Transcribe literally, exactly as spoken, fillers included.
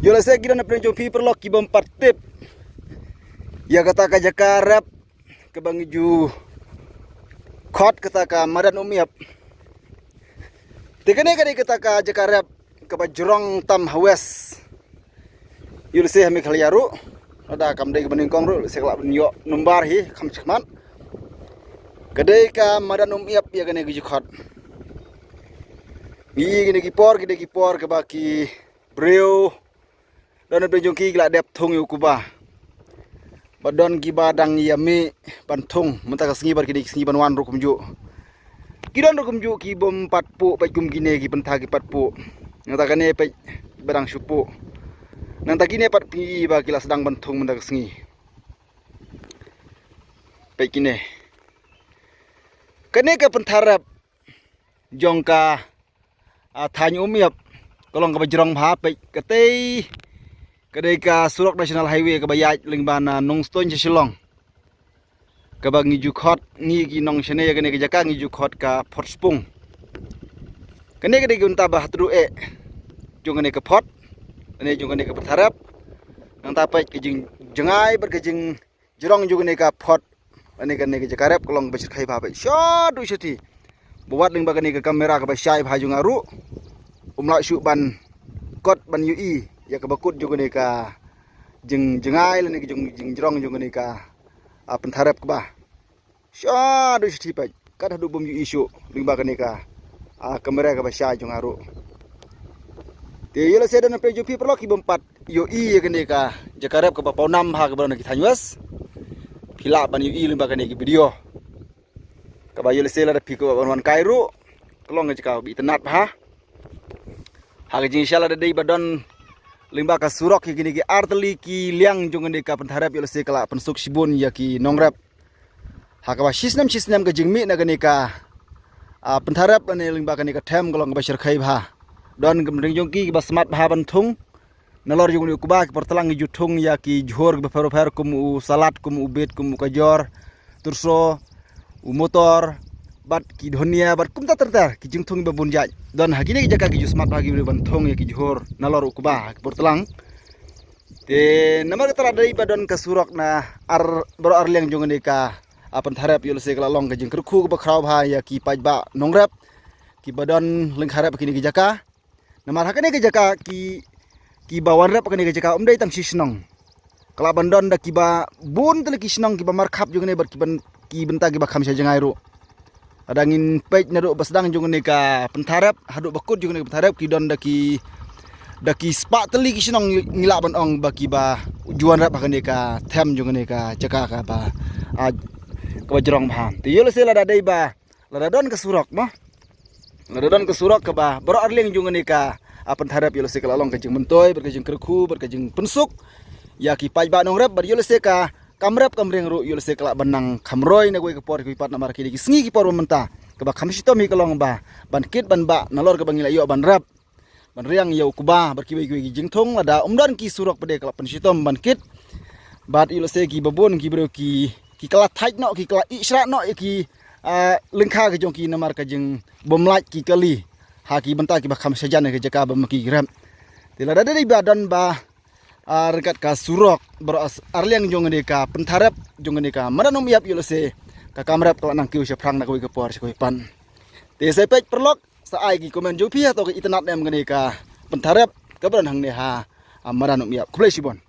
Ïoh lehse ki don na pdeng jong phi paralok ki bym pat tip ïa kata ka jaka rep kaba ngi ju khot kata ka Madan Umiap. Te kane ka dei kata ka jaka rep kaba jrong tam ha West. Ïoh lehse ha Meghalaya ruh, lada kam dei kaba nyngkong ruh, lehse ka lah ban ïoh number hi kham shakhmat. Ka dei ka Madan Umiap ïa kane ka ju khot. Ngi ïohi kine ki por, kine ki por kaba ki briew don na pdeng jong ki ki la dep thung ïa u kuba. Ba don kiba dang ïa mih ban thung mynta ka sngi bad kine ki sngi ban wan ruh kumjuh. Ki don ruh kumjuh ki bym pat puh peit kum kine ki pyntha ki pat puh. Nangta kane peit ba dang shu puh. Nangta kine pat phi ba ki la sdang ban thung mynta ka sngi. Peit kine. Kane ka pyntha rep jong ka, ah, thaiñ Umiap ka long kaba jrong bha. Peit katei ka dei ka surok National Highway kaba ïaid lyngba na Nongstoiñ sha Shillong. Kaba ngi ju khot, ngi ki nong shane ïa kane ka jaka ngi ju khot ka Phot Spung. Kane ka dei ka bynta ba haduh eh jong kane ka phot, kane jong kane ka pyntha rep. Nangta peit ka jingjngai bad ka jing jrong jong kane ka phot, kane kane ka jaka rep ka long ba shyrkhei bha ba shaduh shathie. Ba wat lyngba kane ka kamera kaba shai bha jong nga ruh um lah shuh ban kot ban ïohi ïa kaba kut jong kane ka jingjngai lane ka jing jingjrong jong kane ka, ah, pyntha rep kaba shaduh shathie peit. Kat haduh bym ïohi shuh lyngba kane ka, ah, kamera kaba shai jong nga ruh. Te ïoh lehse don na pdeng jong phi paralok ki bym pat ïohi ïa kane ka jaka rep kaba pawnam ha kaba don na ki thaiñ West. Phi lah ban ïohi lyngba kane ka video. Kaba ïoh lehse lada phi kwah ban wan kai ruh ka long ka jaka ba itynnad bha. Ha ka jingshisha lada dei ba don lyngba ka surok ïa kine ki artylli ki liang jong kane ka pyntha rep ïoh lehse ka lah pynsuk shibun ïa ki nongrep. Ha kaba shisnem shisnem ka jingmih na kane ka, ah, pyntha rep lane lyngba kane ka them ka long kaba shyrkhei bha. Don ka mdeng jong ki kiba smat bha ban thung. Nalor jong u kuba ki por tlang ngi ju thung ïa ki jhur kiba pher pher kum u salad, kum u bit, kum u kajor, turso, u motor, bad ki dhania, bad kumta ter ter ki jingthung ba bun jait. Don ha kine ki jaka ki ju smat bha ki ban thung ïa ki jhur nalor u kuba ki por tlang. Te namar kata la dei ba don ka surok na ar baroh ar liang jong kane ka, ah, pyntha rep ïoh lehse ka la long ka jingkyrkhu kaba khraw bha ïa ki paidbah nongrep kiba don lyngkha rep kine ki jaka. Namar ha kane ka jaka ki kiba wan rep ha kane ka jaka um dei tang shi shnong. Ka lah ban don da kiba bun tylli ki shnong kiba markhap jong kane bad kiban ki bynta kiba kham sha jngai ruh. Lada ngin peit naduh ba sdang jong kane ka pyntha rep haduh ba kut jong kane ka pyntha rep ki don da ki da ki spah tylli ki shnong ngi lah ban ong ba kiba ju wan rep ha kane ka them jong kane ka jaka kaba, ah, kaba jrong bha. Te ïoh lehse lada dei ba lada don ka surok mo, lada don ka surok kaba baroh ar liang jong kane ka, ah, pyntha rep ïoh lehse ka la long ka jingmyntoi bad ka jingkyrkhu bad ka jingpynsuk ïa ki paidbah nongrep bad ïoh lehse ka kam rep kam riang ruh ïoh lehse ka lah ban nang kham roi na kawei ka por kawei pat namar kine ki sngi ki por ba mynta kaba kham shitom hi ka long ba ban kit ban bah nalor kaba ngi la ïoh ban rep ban riang ïa u kuba bad kiwei kiwei ki jingthung. Lada um don ki surok pat de ka lah pynshitom ban kit bad ïoh lehse kiba bun ki briew ki ki ka la thait noh ki ka la ih shrah noh ïa ki, ah, lyngkha ka jong ki namar ka jingbym lait ki kali ha ki bynta kiba kham shajan ïa ka jaka ba ma ki rep. Te lada dei ba don ba, ah, ryngkat ka surok baroh ar liang jong kane ka pyntha rep jong kane ka Madan Umiap ïoh lehse ka kam rep ka lah nang kiew shaphrang na kawei ka por sha kawei pat. Te sa peit paralok sa ai ki comment jong phi hato ka itynnad ne em kane ka pyntha rep kaba don hangne ha, ah, Madan Umiap. Khublei shibun.